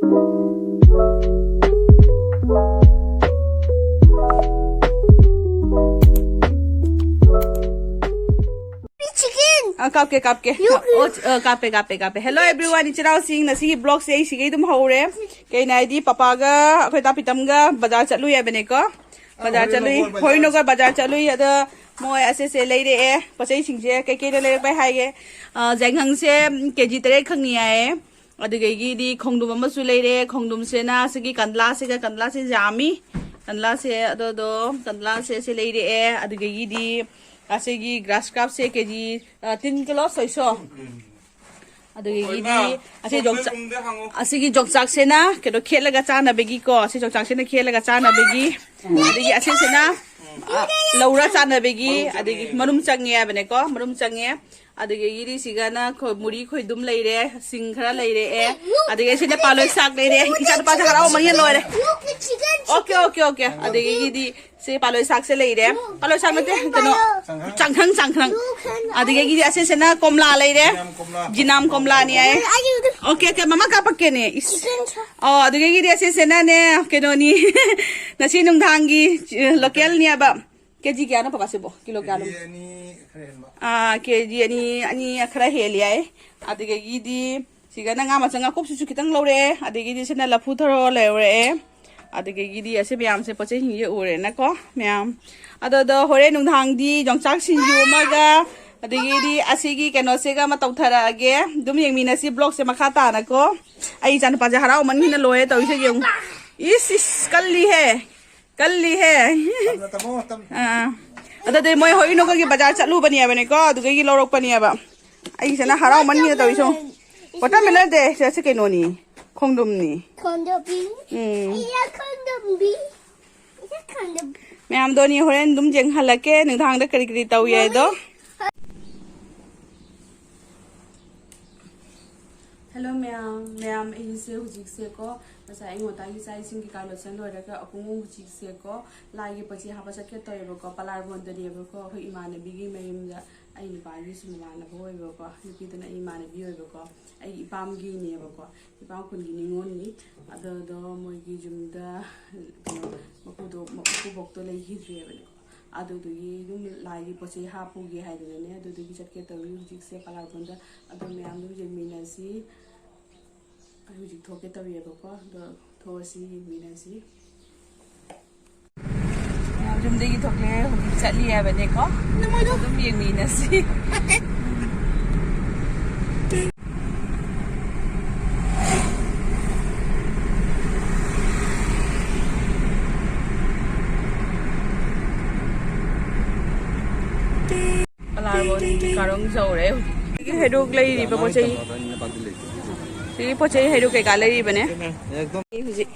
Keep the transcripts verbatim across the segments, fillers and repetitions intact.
ꯑ, ꯀꯥꯞꯀꯦ, ꯀꯥꯞꯀꯦ꯫ ꯑꯣ, ꯑ, ꯀꯥꯞꯄꯦ, ꯀꯥꯞꯄꯦ, ꯀꯥꯞꯄꯦ꯫ Hello everyone, ꯏꯆꯤꯟ ꯏꯅꯥꯎꯁꯤꯡ, ꯉꯁꯤꯒꯤ vlogꯁꯦ ꯑꯩ ꯁꯤꯒꯩ ꯑꯗꯨꯝ ꯍꯧꯔꯦ꯫ ꯀꯩꯅꯣ ꯍꯥꯏꯗꯤ, ꯄꯄꯥꯒ ꯑꯩꯈꯣꯏ ꯇꯥꯄꯤꯇꯝꯒ ꯕꯖꯥꯔ ꯆꯠꯂꯨꯏ ꯍꯥꯏꯕꯅꯦꯀꯣ꯫ ꯕꯖꯥꯔ ꯆꯠꯂꯨꯏ, ꯍꯣꯔꯤꯅꯣꯒꯔ ꯕꯖꯥꯔ ꯆꯠꯂꯨꯏ꯫ ꯑꯗ ꯃꯣꯏ ꯑꯁꯦꯁꯦ ꯂꯩꯔꯛꯑꯦ, ꯄꯣꯠ ꯆꯩꯁꯤꯡꯁꯦ ꯀꯩꯀꯩꯅ ꯂꯩꯔꯛꯄ ꯍꯥꯏꯒꯦ꯫ ꯑ, ꯌꯥꯏꯉꯪꯁꯦ, ꯎꯝ, ꯀꯦ ꯖꯤ ꯇꯔꯦꯠ ꯈꯛꯅꯤ ꯍꯥꯏꯌꯦ꯫ ꯑꯗꯨꯗꯒꯤꯗꯤ ꯈꯣꯡꯗ꯭ꯔꯨꯝ ꯑꯃꯁꯨ ꯂꯩꯔꯦ꯫ ꯈꯣꯡꯗ꯭ꯔꯨꯝꯁꯤꯅ ꯑꯁꯤꯒꯤ ꯀꯟꯗ꯭ꯂꯥꯁꯤꯒ, ꯀꯟꯗ꯭ꯂꯥꯁꯦ ꯌꯥꯝꯃꯤ꯫ ꯀꯟꯗ꯭ꯂꯥꯁꯦ, ꯑꯗꯣ, ꯑꯗꯣ, ꯀꯟꯗ꯭ꯂꯥꯁꯦ ꯑꯁꯤ ꯂꯩꯔꯛꯑꯦ꯫ ꯑꯗꯨꯗꯒꯤꯗꯤ ꯑꯁꯤꯒꯤ ꯒ꯭ꯔꯥꯁ ꯀꯥꯞꯁꯦ ꯀꯦ ꯖꯤ, ꯑ, ꯇꯤꯟ ꯀꯤꯂꯣ ꯁꯣꯏꯁꯣ꯫ ꯑꯗꯨꯗꯒꯤꯗꯤ ꯑꯁꯤ ꯌꯣꯡꯆꯥꯛ, ꯑꯁꯤꯒꯤ ꯌꯣꯡꯆꯥꯛꯁꯤꯅ ꯀꯩꯅꯣ ꯈꯦꯠꯂꯒ ꯆꯥꯅꯕꯒꯤꯀꯣ, ꯑꯁꯤ ꯌꯣꯡꯆꯥꯛꯁꯤꯅ ꯈꯦꯠꯂꯒ ꯆꯥꯅꯕꯒꯤ꯫ ꯑꯗꯒꯤ ꯑꯁꯤꯁꯤꯅ, ꯑ, ꯂꯧꯔ ꯆꯥꯅꯕꯒꯤ, ꯑꯗꯒꯤ ꯃꯔꯨꯝ ꯆꯪꯉꯦ ꯍꯥꯏꯕꯅꯦꯀꯣ, ꯃꯔꯨꯝ ꯆꯪꯉꯦ꯫ ꯑꯗꯒꯤꯗꯤ ꯁꯤꯒꯅ ꯈꯣ-, ꯃꯨꯔꯤ ꯈꯣꯏꯗꯨꯝ ꯂꯩꯔꯦ, ꯁꯤꯡ ꯈꯔ ꯂꯩꯔꯛꯑꯦ꯫ ꯑꯗꯒꯤ ꯁꯤꯅ ꯄꯥꯂꯣꯏ ꯁꯥꯛ ꯂꯩꯔꯦ꯫ ꯏꯆꯥ ꯅꯨꯄꯥꯁꯦ ꯍꯔꯥꯎꯃꯟꯒꯤ ꯂꯣꯏꯔꯦ꯫ Okay, okay, okay. ꯑꯗꯒꯤꯗꯤ ꯁꯤ ꯄꯥꯂꯣꯏ ꯁꯥꯛꯁꯦ ꯂꯩꯔꯦ꯫ ꯄꯥꯂꯣꯏ ꯁꯥꯛ ꯅꯠꯇꯦ, ꯀꯩꯅꯣ, ꯆꯥꯡꯈ꯭ꯔꯪ, ꯆꯥꯡꯈ꯭ꯔꯪ꯫ ꯑꯗꯒꯤꯗꯤ ꯑꯁꯤꯁꯤꯅ ꯀꯣꯝꯂꯥ ꯂꯩꯔꯦ꯫ ꯖꯤꯅꯥꯝ ꯀꯣꯝꯂꯥꯅꯤ ꯍꯥꯏ꯫ ꯑꯣꯀꯦ, ꯑꯣꯀꯦ, ꯃꯃꯥ ꯀꯥꯞꯄꯛꯀꯦꯅꯦ꯫ ꯏꯁ꯫ ꯑꯣ, ꯑꯗꯨꯗꯒꯤꯗꯤ ꯑꯁꯤꯁꯤꯅꯅꯦ, ꯀꯩꯅꯣꯅꯤ꯫ ꯉꯁꯤ ꯅꯨꯡꯗꯥꯡꯒꯤ, ꯑ, ꯂꯣꯀꯦꯜꯅꯤ ꯍꯥꯏꯕ꯫ ꯀꯦ ꯖꯤ ꯀꯌꯥꯅꯣ ꯄꯄꯥꯁꯤꯕꯣ? ꯀꯤꯂꯣ ꯀꯌꯥꯅꯣ? ꯀꯦ ꯖꯤ ꯑꯅꯤ ꯈꯔ ꯍꯦꯟꯕ꯫ ꯑꯥ, ꯀꯦ ꯖꯤ ꯑꯅꯤ, ꯑꯅꯤ ꯈꯔ ꯍꯦꯜꯂꯤ ꯍꯥꯏ꯫ ꯑꯗꯨꯗꯒꯤꯗꯤ ꯁꯤꯒꯅ ꯉꯥ ꯃꯆꯪ ꯉꯥꯀꯨꯞꯁꯤꯁꯨ ꯈꯤꯇꯪ ꯂꯧꯔꯛꯑꯦ꯫ ꯑꯗꯒꯤꯗꯤ ꯁꯤꯅ ꯂꯐꯨ ꯊꯔꯣ ꯂꯧꯔꯛꯑꯦ꯫ ꯑꯗꯨꯗꯒꯤꯗꯤ ꯑꯁꯤ ꯃꯌꯥꯝꯁꯦ ꯄꯣꯠ ꯆꯩꯁꯤꯡꯁꯦ ꯎꯔꯦꯅꯀꯣ ꯃꯌꯥꯝ꯫ ꯑꯗꯣ, ꯑꯗꯣ ꯍꯣꯔꯦꯟ ꯅꯨꯡꯗꯥꯡꯗꯤ ꯌꯣꯡꯆꯥꯛ ꯁꯤꯡꯖꯨ ꯑꯃꯒ, ꯑꯗꯒꯤꯗꯤ ꯑꯁꯤꯒꯤ ꯀꯩꯅꯣꯁꯤꯒ ꯑꯃ ꯇꯧꯊꯔꯛꯑꯒꯦ꯫ ꯑꯗꯨꯝ ꯌꯦꯡꯃꯤꯟꯅꯁꯤ vlogꯁꯦ ꯃꯈꯥ ꯇꯥꯅꯀꯣ꯫ ꯑꯩ ꯏꯆꯥꯅꯨꯄꯥꯁꯦ ꯍꯔꯥꯎꯃꯟꯈꯤꯅ ꯂꯣꯏꯔꯦ ꯇꯧꯔꯤꯁꯦ ꯌꯦꯡꯉꯨ꯫ ꯏꯁ, ꯏꯁ, ꯀꯜꯂꯤꯍꯦ꯫ ꯀꯜꯂꯤꯍꯦ꯫ ꯇꯞꯅ, ꯇꯞꯅ, ꯇꯞꯅ꯫ ꯑꯥ꯫ ꯑꯗꯨꯗꯤ ꯃꯣꯏ ꯍꯣꯏ ꯏꯅꯣꯒꯒꯤ ꯕꯖꯥꯔ ꯆꯠꯂꯨꯕꯅꯦꯕꯅꯦꯀꯣ, ꯑꯗꯨꯗꯒꯤ ꯂꯧꯔꯛꯄꯅꯦꯕ꯫ ꯑꯩꯁꯤꯅ ꯍꯔꯥꯎꯃꯟꯒꯤꯗ ꯇꯧꯔꯤꯁꯨ꯫ Watermelon ꯅꯠꯇꯦ, ꯁꯤ ꯀꯩꯅꯣꯅꯤ꯫ ꯈꯣꯡꯗ꯭ꯔꯨꯝꯅꯤ꯫ ꯈꯣꯡꯗ꯭ꯔꯨꯝꯕꯤ꯫ ꯎꯝ꯫ ꯑꯩꯌꯥ, ꯈꯣꯡꯗ꯭ꯔꯨꯝꯕꯤ꯫ ꯑꯩꯌꯥ, ꯈꯣꯡꯗ꯭ꯔꯨꯝꯕꯤ꯫ ꯃꯌꯥꯝꯗꯣꯅꯤ ꯍꯣꯔꯦꯟ ꯑꯗꯨꯝ ꯌꯦꯡꯍꯜꯂꯛꯀꯦ, ꯅꯨꯡꯗꯥꯡꯗ ꯀꯔꯤ ꯀꯔꯤ ꯇꯧꯏ ꯍꯥꯏꯗꯣ꯫ Hello ꯃꯌꯥꯝ, ꯃꯌꯥꯝ ꯑꯩꯁꯦ ꯍꯧꯖꯤꯛꯁꯦꯀꯣ, ꯉꯁꯥꯏ ꯑꯌꯨꯛ ꯉꯟꯇꯥꯒꯤ ꯆꯥꯛ ꯏꯁꯤꯡ ꯀꯩꯀꯥ ꯂꯣꯏꯁꯟ ꯂꯣꯏꯔꯒ ꯑꯕꯨꯡꯉꯣ ꯍꯧꯖꯤꯛꯁꯦꯀꯣ, ꯂꯥꯏꯒꯤ ꯄꯣꯠ ꯆꯩ ꯍꯥꯞꯄ ꯆꯠꯀꯦ ꯇꯧꯋꯦꯕꯀꯣ, ꯄꯂꯥꯔꯒꯣꯟꯗꯅꯦꯕꯀꯣ, ꯑꯩꯈꯣꯏ ꯏꯃꯥꯟꯅꯕꯤꯒꯤ ꯃꯌꯨꯝꯗ꯫ ꯑꯩ ꯅꯨꯄꯥꯒꯤꯁꯨ ꯃꯃꯥꯟꯅꯕ ꯑꯣꯏꯕꯀꯣ, ꯅꯨꯄꯤꯗꯨꯅ ꯑꯩ ꯏꯃꯥꯟꯅꯕꯤ ꯑꯣꯏꯕꯀꯣ, ꯑꯩꯒꯤ ꯏꯄꯥꯝꯒꯤꯅꯦꯕꯀꯣ, ꯏꯄꯥꯝ ꯈꯨꯟꯒꯤ ꯅꯤꯉꯣꯜꯅꯤ꯫ ꯑꯗꯨꯗꯣ ꯃꯣꯏꯒꯤ ꯌꯨꯝꯗ ꯀꯩꯅꯣ, ꯃꯄꯨꯗꯣ, ꯃꯀꯨꯕꯣꯛꯇꯣ ꯂꯩꯈꯤꯗ꯭ꯔꯦꯕꯅꯦꯀꯣ꯫ ꯑꯗꯨꯗꯨꯒꯤ ꯑꯗꯨꯝ ꯂꯥꯏꯒꯤ ꯄꯣꯠ ꯆꯩ ꯍꯥꯞꯄꯨꯒꯦ ꯍꯥꯏꯗꯅꯅꯦ, ꯑꯗꯨꯗꯨꯒꯤ ꯆꯠꯀꯦ ꯇꯧꯔꯤ ꯍꯧꯖꯤꯛꯁꯦ ꯄꯂꯥꯔꯕꯣꯟꯗ꯫ ꯑꯗꯣ ꯃꯌꯥꯝ ꯑꯗꯨꯝ ꯌꯦꯡꯃꯤꯟꯅꯁꯤ꯫ ꯑꯩ ꯍꯧꯖꯤꯛ ꯊꯣꯛꯀꯦ ꯇꯧꯔꯤꯑꯕꯀꯣ, ꯑꯗꯣ ꯊꯣꯛꯑꯁꯤ, ꯌꯦꯡꯃꯤꯟꯅꯁꯤ꯫ ꯌꯨꯝꯗꯒꯤ ꯊꯣꯛꯂꯦ, ꯍꯧꯖꯤꯛ ꯆꯠꯂꯤ ꯍꯥꯏꯕꯅꯦꯀꯣ꯫ ꯑꯗꯨꯝ ꯌꯦꯡꯃꯤꯟꯅꯁꯤ꯫ ꯄꯂꯥꯔꯕꯣꯟꯒꯤ ꯀꯥꯔꯣꯡ ꯌꯧꯔꯦ꯫ ꯁꯤꯒꯤ ꯍꯩꯔꯣꯛ ꯂꯩꯔꯤꯕ ꯄꯣꯠ ꯆꯩ, ꯁꯤꯒꯤ ꯄꯣꯠ ꯆꯩ ꯍꯩꯔꯣꯛ ꯀꯩꯀꯥ ꯂꯩꯔꯤꯕꯅꯦ꯫ ꯑꯩ ꯍꯧꯖꯤꯛ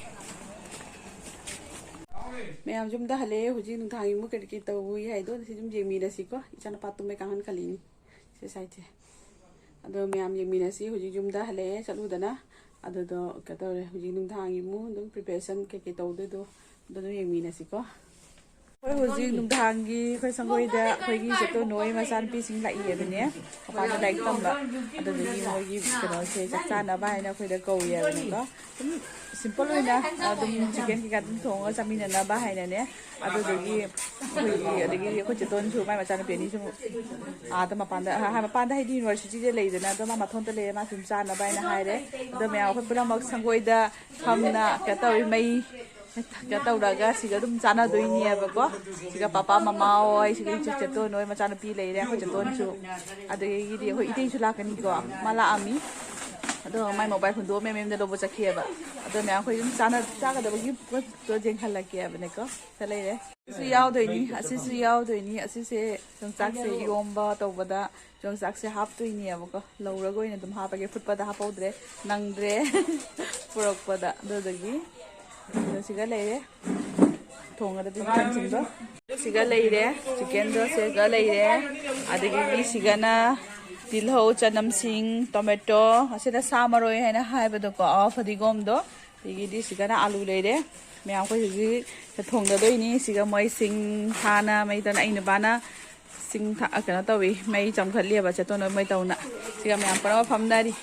ꯃꯌꯥꯝ ꯌꯨꯝꯗ ꯍꯜꯂꯛꯑꯦ꯫ ꯍꯧꯖꯤꯛ ꯅꯨꯡꯗꯥꯡꯒꯤ ꯑꯃꯨꯛ ꯀꯔꯤ ꯀꯔꯤ ꯇꯧꯏ ꯍꯥꯏꯗꯣ ꯁꯤ ꯑꯗꯨꯝ ꯌꯦꯡꯃꯤꯟꯅꯁꯤꯀꯣ꯫ ꯏꯆꯥꯅꯨꯄꯥ ꯇꯨꯝꯕꯩ ꯀꯥꯡꯈꯟ ꯈꯜꯂꯤꯅꯤ ꯁꯤ ꯁꯥꯏꯠꯁꯦ꯫ ꯑꯗꯣ ꯃꯌꯥꯝ ꯌꯦꯡꯃꯤꯟꯅꯁꯤ꯫ ꯍꯧꯖꯤꯛ ꯌꯨꯝꯗ ꯍꯜꯂꯛꯑꯦ ꯆꯠꯂꯨꯗꯅ꯫ ꯑꯗꯨꯗꯣ ꯀꯩꯅꯣ ꯇꯧꯔꯦ, ꯍꯧꯖꯤꯛ ꯅꯨꯡꯗꯥꯡꯒꯤ ꯑꯃꯨꯛ ꯑꯗꯨꯝ preparation ꯀꯩꯀꯩ ꯇꯧꯗꯣꯏꯗꯣ ꯑꯗꯨ ꯑꯗꯨꯝ ꯌꯦꯡꯃꯤꯟꯅꯁꯤꯀꯣ꯫ ꯑꯩꯈꯣꯏ ꯍꯧꯖꯤꯛ ꯅꯨꯡꯗꯥꯡꯒꯤ ꯑꯩꯈꯣꯏ ꯁꯪꯒꯣꯏꯗ ꯑꯩꯈꯣꯏꯒꯤ ꯆꯦꯇꯣꯟ ꯍꯣꯏ ꯃꯆꯥꯅꯨꯄꯤꯁꯤꯡ ꯂꯥꯛꯏ ꯍꯥꯏꯕꯅꯦ, ꯃꯄꯥꯟꯗ ꯂꯥꯏꯔꯤꯛ ꯇꯝꯕ꯫ ꯑꯗꯨꯗꯨꯒꯤ ꯃꯣꯏꯒꯤ ꯀꯩꯅꯣꯁꯦ ꯆꯥꯛ ꯆꯥꯅꯕ ꯍꯥꯏꯅ ꯑꯩꯈꯣꯏꯗ ꯀꯧꯏ ꯍꯥꯏꯕꯅꯦꯀꯣ꯫ ꯑꯗꯨꯝ simple ꯑꯣꯏꯅ ꯑꯗꯨꯝ chicken ꯀꯩꯀꯥ ꯑꯗꯨꯝ ꯊꯣꯡꯉꯒ ꯆꯥꯃꯤꯟꯅꯅꯕ ꯍꯥꯏꯅꯅꯦ꯫ ꯑꯗꯨꯗꯨꯒꯤ ꯑꯩꯈꯣꯏꯒꯤ, ꯑꯗꯒꯤ ꯑꯩꯈꯣꯏ ꯆꯦꯇꯣꯟꯁꯨ ꯃꯥꯏ ꯃꯆꯥꯅꯨꯄꯤ ꯑꯅꯤꯁꯨ ꯑꯥꯗ ꯃꯄꯥꯟꯗ, ꯑ, ꯃꯄꯥꯟꯗ ꯍꯥꯏꯗꯤ universityꯗ ꯂꯩꯗꯅ, ꯑꯗꯣ ꯃꯥ ꯃꯊꯣꯟꯇ ꯂꯩꯔꯦ, ꯃꯥ ꯁꯨꯝ ꯆꯥꯅꯕ ꯍꯥꯏꯅ ꯍꯥꯏꯔꯦ꯫ ꯑꯗꯣ ꯃꯌꯥꯝ ꯑꯩꯈꯣꯏ ꯄꯨꯝꯅꯃꯛ ꯁꯪꯒꯣꯏꯗ ꯐꯝꯅ ꯀꯩꯅꯣ ꯇꯧꯔꯤ, ꯃꯩ ꯀꯩꯅꯣ ꯇꯧꯔꯒ ꯁꯤꯗ ꯑꯗꯨꯝ ꯆꯥꯅꯗꯣꯏꯅꯦꯕꯀꯣ꯫ ꯁꯤꯒ ꯄꯄꯥ ꯃꯃꯥ ꯍꯣꯏ, ꯁꯤꯒ ꯏꯆꯦ ꯆꯦꯇꯣꯟ ꯍꯣꯏ ꯃꯆꯥꯅꯨꯄꯤ ꯂꯩꯔꯦ, ꯑꯩꯈꯣꯏ ꯆꯦꯇꯣꯟꯁꯨ꯫ ꯑꯗꯒꯤꯗꯤ ꯑꯩꯈꯣꯏ ꯏꯇꯩꯁꯨ ꯂꯥꯛꯀꯅꯤꯀꯣ, ꯃꯥ ꯂꯥꯛꯑꯝꯃꯤ꯫ ꯑꯗꯣ ꯃꯥꯏ mobile ꯍꯨꯟꯗꯣꯛꯑ ꯃꯦꯝ ꯃꯦꯝꯗ ꯂꯧꯕ ꯆꯠꯈꯤꯑꯕ꯫ ꯑꯗꯣ ꯃꯌꯥꯝ ꯑꯩꯈꯣꯏ ꯑꯗꯨꯝ ꯆꯥꯅ, ꯆꯥꯒꯗꯕꯒꯤ ꯄꯣꯠꯇꯣ ꯌꯦꯡꯍꯜꯂꯛꯀꯦ ꯍꯥꯏꯕꯅꯦꯀꯣ꯫ ꯁꯤꯗ ꯂꯩꯔꯦ꯫ ꯑꯁꯤꯁꯨ ꯌꯥꯎꯗꯣꯏꯅꯤ, ꯑꯁꯤꯁꯨ ꯌꯥꯎꯗꯣꯏꯅꯤ꯫ ꯑꯁꯤꯁꯦ ꯌꯣꯡꯆꯥꯛꯁꯦ ꯏꯔꯣꯝꯕ ꯇꯧꯕꯗ ꯌꯣꯡꯆꯥꯛꯁꯦ ꯍꯥꯞꯇꯣꯏꯅꯦꯕꯀꯣ꯫ ꯂꯧꯔꯒ ꯑꯣꯏꯅ ꯑꯗꯨꯝ ꯍꯥꯞꯄꯒꯦ, ꯐꯨꯠꯄꯗ ꯍꯥꯞꯍꯧꯗ꯭ꯔꯦ, ꯅꯪꯗ꯭ꯔꯦ ꯄꯨꯔꯛꯄꯗ꯫ ꯑꯗꯨꯗꯒꯤ ꯑꯗꯣ ꯁꯤꯒ ꯂꯩꯔꯦ, ꯊꯣꯡꯒꯗꯕ ꯏꯟꯁꯥꯡꯁꯤꯡꯗꯣ꯫ ꯁꯤꯒ ꯂꯩꯔꯦ, chickenꯗꯣ ꯁꯤꯒ ꯂꯩꯔꯦ꯫ ꯑꯗꯒꯤꯗꯤ ꯁꯤꯒꯅ ꯇꯤꯜꯍꯧ, ꯆꯅꯝꯁꯤꯡ, tomato, ꯑꯁꯤꯗ ꯁꯥ ꯃꯔꯣꯏ ꯍꯥꯏꯅ ꯍꯥꯏꯕꯗꯣꯀꯣ, ꯑꯣ, ꯐꯗꯤꯒꯣꯝꯗꯣ꯫ ꯑꯗꯒꯤꯗꯤ ꯁꯤꯒꯅ ꯑꯂꯨ ꯂꯩꯔꯦ꯫ ꯃꯌꯥꯝ ꯑꯩꯈꯣꯏ ꯍꯧꯖꯤꯛ ꯊꯣꯡꯒꯗꯣꯏꯅꯤ꯫ ꯁꯤꯒ ꯃꯣꯏ ꯁꯤꯡ ꯊꯥꯅ ꯃꯩ ꯇꯥꯅ ꯑꯩ ꯅꯨꯄꯥꯅ ꯆꯤꯡ ꯊ-, ꯀꯩꯅꯣ ꯇꯧꯏ, ꯃꯩ ꯆꯪꯈꯠꯂꯤꯑꯕ ꯆꯦꯇꯣꯟ ꯍꯣꯏ ꯃꯣꯏ ꯇꯧꯅ꯫ ꯁꯤꯒ ꯃꯌꯥꯝ ꯄꯨꯝꯅꯃꯛ ꯐꯝꯅꯔꯤ꯫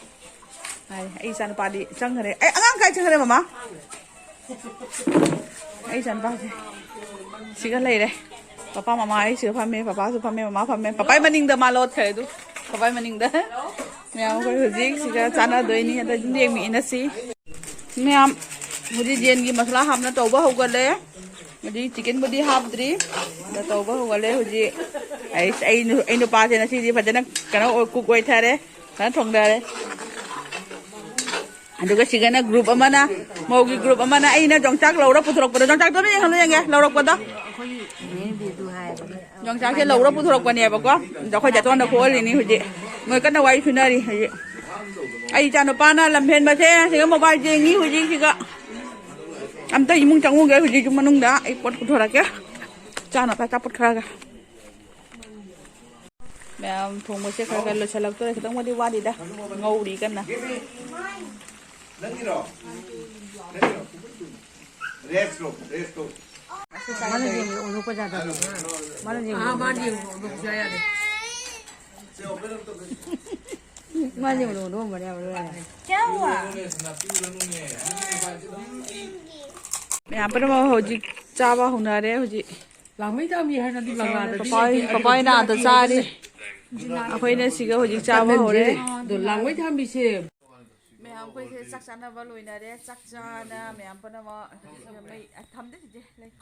ꯍꯥꯏ, ꯑꯩ ꯏꯆꯥꯅꯨꯄꯥꯗꯤ ꯆꯪꯈ꯭ꯔꯦ꯫ ꯑꯩ ꯑꯉꯥꯡ ꯀꯥꯏ ꯆꯪꯈ꯭ꯔꯦ, ꯃꯃꯥ? ꯑꯩ ꯏꯆꯥꯅꯨꯄꯥꯁꯦ ꯁꯤꯒ ꯂꯩꯔꯦ꯫ ꯄꯄꯥ ꯃꯃꯥ ꯑꯩ ꯁꯤꯒ ꯐꯝꯃꯦ, ꯄꯄꯥꯁꯨ ꯐꯝꯃꯦ, ꯃꯃꯥ ꯐꯝꯃꯦ꯫ ꯄꯄꯥꯏ ꯃꯅꯤꯡꯗ ꯃꯥ ꯂꯣꯠꯈ꯭ꯔꯦ ꯑꯗꯨ꯫ ꯄꯄꯥꯏ ꯃꯅꯤꯡꯗ꯫ ꯃꯌꯥꯝ ꯑꯩꯈꯣꯏ ꯍꯧꯖꯤꯛ ꯁꯤꯒ ꯆꯥꯟꯅꯗꯣꯏꯅꯤ꯫ ꯑꯗ ꯑꯗꯨꯝ ꯌꯦꯡꯃꯤꯟꯅꯁꯤ꯫ ꯃꯌꯥꯝ ꯍꯧꯖꯤꯛ ꯌꯦꯟꯒꯤ ꯃꯁꯂꯥ ꯍꯥꯞꯅ ꯇꯧꯕ ꯍꯧꯒꯠꯂꯦ꯫ ꯍꯧꯖꯤꯛ ꯆꯤꯛꯀꯟꯕꯨꯗꯤ ꯍꯥꯞꯇ꯭ꯔꯤ꯫ ꯑꯗ ꯇꯧꯕ ꯍꯧꯒꯠꯂꯦ ꯍꯧꯖꯤꯛ꯫ ꯑꯩ, ꯑꯩ ꯅꯨ-, ꯑꯩ ꯅꯨꯄꯥꯁꯦ ꯉꯁꯤꯗꯤ ꯐꯖꯅ ꯀꯩꯅꯣ ꯑꯣꯏ-, ꯀꯨꯛ ꯑꯣꯏꯊꯔꯦ꯫ ꯐꯖꯅ ꯊꯣꯡꯊꯔꯦ꯫ ꯑꯗꯨꯒ ꯁꯤꯒꯅ ꯒ꯭ꯔꯨꯞ ꯑꯃꯅ, ꯃꯧꯒꯤ ꯒ꯭ꯔꯨꯞ ꯑꯃꯅ ꯑꯩꯅ ꯌꯣꯡꯆꯥꯛ ꯂꯧꯔ ꯄꯨꯊꯣꯔꯛꯄꯗꯣ, ꯌꯣꯡꯆꯥꯛꯇꯣ ꯑꯝꯇ ꯌꯦꯡꯍꯜꯂꯨ ꯌꯦꯡꯒꯦ, ꯂꯧꯔꯛꯄꯗꯣ꯫ ꯌꯣꯡꯆꯥꯛꯁꯦ ꯂꯧꯔ ꯄꯨꯊꯣꯔꯛꯄꯅꯦꯕꯀꯣ꯫ ꯑꯗꯣ ꯑꯩꯈꯣꯏ ꯆꯦꯇꯣꯟꯗ ꯈꯣꯛꯍꯜꯂꯤꯅꯤ ꯍꯧꯖꯤꯛ꯫ ꯃꯣꯏ ꯀꯟꯅ ꯋꯥꯔꯤ ꯁꯨꯅꯔꯤ ꯍꯧꯖꯤꯛ꯫ ꯑꯩ ꯏꯆꯥ ꯅꯨꯄꯥꯅ ꯂꯝ ꯍꯦꯟꯕꯁꯦ ꯁꯤꯒ ꯃꯣꯕꯥꯏꯜ ꯌꯦꯡꯉꯤ ꯍꯧꯖꯤꯛ ꯁꯤꯒ꯫ ꯑꯝꯇ ꯏꯃꯨꯡ ꯆꯪꯉꯨꯒꯦ ꯍꯧꯖꯤꯛ ꯌꯨꯝ ꯃꯅꯨꯡꯗ꯫ ꯑꯩ ꯄꯣꯠ ꯄꯨꯊꯣꯔꯛꯀꯦ꯫ ꯆꯥꯅꯕ ꯑꯆꯥꯄꯣꯠ ꯈꯔꯒ꯫ ꯃꯌꯥꯝ ꯊꯣꯡꯕꯁꯦ ꯈꯔ ꯈꯔ ꯂꯣꯏꯁꯤꯜꯂꯛꯇꯣꯔꯦ꯫ ꯈꯤꯇꯪꯕꯨꯗꯤ ꯋꯥꯠꯂꯤꯗ꯫ ꯉꯧꯔꯤ ꯀꯟꯅ꯫ ꯅꯪꯒꯤꯔꯣ? ꯅꯪꯒꯤꯔꯣ? ꯔꯦꯁ ꯂꯣ, ꯔꯦꯁ ꯂꯣ꯫ ꯃꯥꯅ ꯌꯦꯡꯕꯗ ꯑꯣꯟꯊꯣꯛꯄ ꯌꯥꯗꯕꯅꯦ꯫ ꯃꯥꯅ ꯌꯦꯡꯕꯗ ꯑꯥ, ꯃꯥꯅ ꯌꯦꯡꯕꯗ ꯑꯣꯟꯊꯣꯛꯄ ꯁꯨꯡꯌꯥ ꯌꯥꯗꯦ꯫ ꯃꯥꯅ ꯌꯦꯡꯕꯗ ꯑꯣꯟꯊꯣꯛꯑꯝꯕꯅꯦ ꯍꯥꯏꯕ ꯂꯣꯏꯔꯦ꯫ ꯃꯌꯥꯝ ꯄꯨꯝꯅꯃꯛ ꯍꯧꯖꯤꯛ ꯆꯥꯕ ꯍꯧꯅꯔꯦ ꯍꯧꯖꯤꯛ꯫ ꯂꯥꯡꯃꯩ ꯊꯥꯃꯤ ꯍꯥꯏꯅꯗꯤ ꯂꯪꯂꯥꯗꯗꯤ ꯄꯄꯥ ꯍꯣꯏ, ꯂꯩꯇꯦ꯫ ꯄꯄꯥ ꯍꯣꯏꯅ ꯑꯥꯗ ꯆꯥꯔꯤ꯫ ꯑꯩꯈꯣꯏꯅ ꯁꯤꯒ ꯍꯧꯖꯤꯛ ꯆꯥꯕ ꯍꯧꯔꯦ꯫ ꯑꯗꯣ ꯂꯥꯡꯃꯩ ꯊꯥꯃꯤꯁꯦ꯫ ꯃꯌꯥꯝ ꯑꯩꯈꯣꯏꯁꯦ ꯆꯥꯛ ꯆꯥꯅꯕ ꯂꯣꯏꯅꯔꯦ꯫ ꯆꯥꯛ ꯆꯥꯅ ꯃꯌꯥꯝ ꯄꯨꯝꯅꯃꯛ ꯃꯩ ꯊꯝꯗꯦ ꯁꯤꯁꯦ ꯂꯩ꯫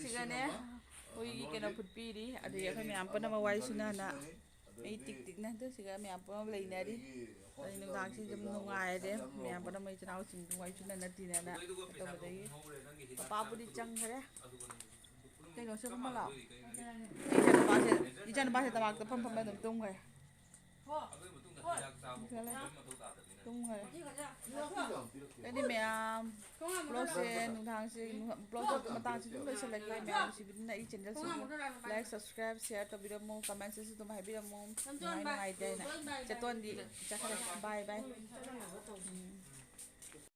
ꯁꯤꯒꯅꯦ ꯑꯩꯈꯣꯏꯒꯤ ꯀꯩꯅꯣ ꯐꯨꯠꯄꯤꯔꯤ꯫ ꯑꯗꯨꯒꯤ ꯑꯩꯈꯣꯏ ꯃꯌꯥꯝ ꯄꯨꯝꯅꯃꯛ ꯋꯥꯔꯤ ꯁꯨꯅꯅ ꯃꯩ ꯇꯤꯛ ꯇꯤꯛꯅ ꯑꯗꯨ ꯁꯤꯒ ꯃꯌꯥꯝ ꯄꯨꯝꯅꯃꯛ ꯂꯩꯅꯔꯤ꯫ ꯑꯗꯩ ꯅꯨꯡꯗꯥꯡꯁꯤ ꯑꯗꯨꯝ ꯅꯨꯡꯉꯥꯏꯔꯦ꯫ ꯃꯌꯥꯝ ꯄꯨꯝꯅꯃꯛ ꯏꯆꯤꯟ ꯏꯅꯥꯎꯁꯤꯡ ꯋꯥꯔꯤ ꯁꯨꯅꯅ ꯇꯤꯟꯅꯅ ꯇꯧꯕꯗꯒꯤ ꯄꯄꯥꯕꯨꯗꯤ ꯆꯪꯈ꯭ꯔꯦ꯫ ꯀꯩꯅꯣꯁꯦ ꯐꯝꯃ ꯂꯥꯛꯑꯣ꯫ ꯑꯩ ꯏꯆꯥꯅꯨꯄꯥꯁꯦ, ꯏꯆꯥꯅꯨꯄꯥꯁꯦ ꯇꯃꯥꯛꯇ ꯐꯝ ꯐꯝꯅ ꯑꯗꯨꯝ ꯇꯨꯝꯈ꯭ꯔꯦ꯫ ꯇꯨꯝꯈ꯭ꯔꯦ꯫ ꯑꯗꯨꯗꯤ ꯃꯌꯥꯝ ꯕ꯭ꯂꯣꯛꯁꯦ ꯅꯨꯡꯗꯥꯡꯁꯦ, ꯕ꯭ꯂꯣꯛꯁꯦ ꯃꯇꯥꯡꯁꯦ ꯑꯗꯨꯝ ꯂꯣꯏꯁꯤꯜꯂꯒꯦ꯫ ꯃꯌꯥꯝ ꯅꯨꯡꯁꯤꯕꯤꯗꯨꯅ ꯑꯩ ꯆꯦꯅꯦꯜꯁꯤꯕꯨ ꯂꯥꯏꯛ, ꯁꯕꯁꯀ꯭ꯔꯥꯏꯕ, ꯁꯤꯌꯥꯔ ꯇꯧꯕꯤꯔꯝꯃꯨ, ꯀꯃꯦꯟꯁꯤꯁꯨ ꯑꯗꯨꯝ ꯍꯥꯏꯕꯤꯔꯝꯃꯨ꯫ ꯅꯨꯡꯉꯥꯏ ꯅꯨꯡꯉꯥꯏꯇꯦ ꯍꯥꯏꯅ꯫ ꯆꯦꯇꯣꯟꯗꯤ ꯆꯠꯈ꯭ꯔꯦ꯫ ꯕꯥꯏ ꯕꯥꯏ꯫ ꯎꯝ꯫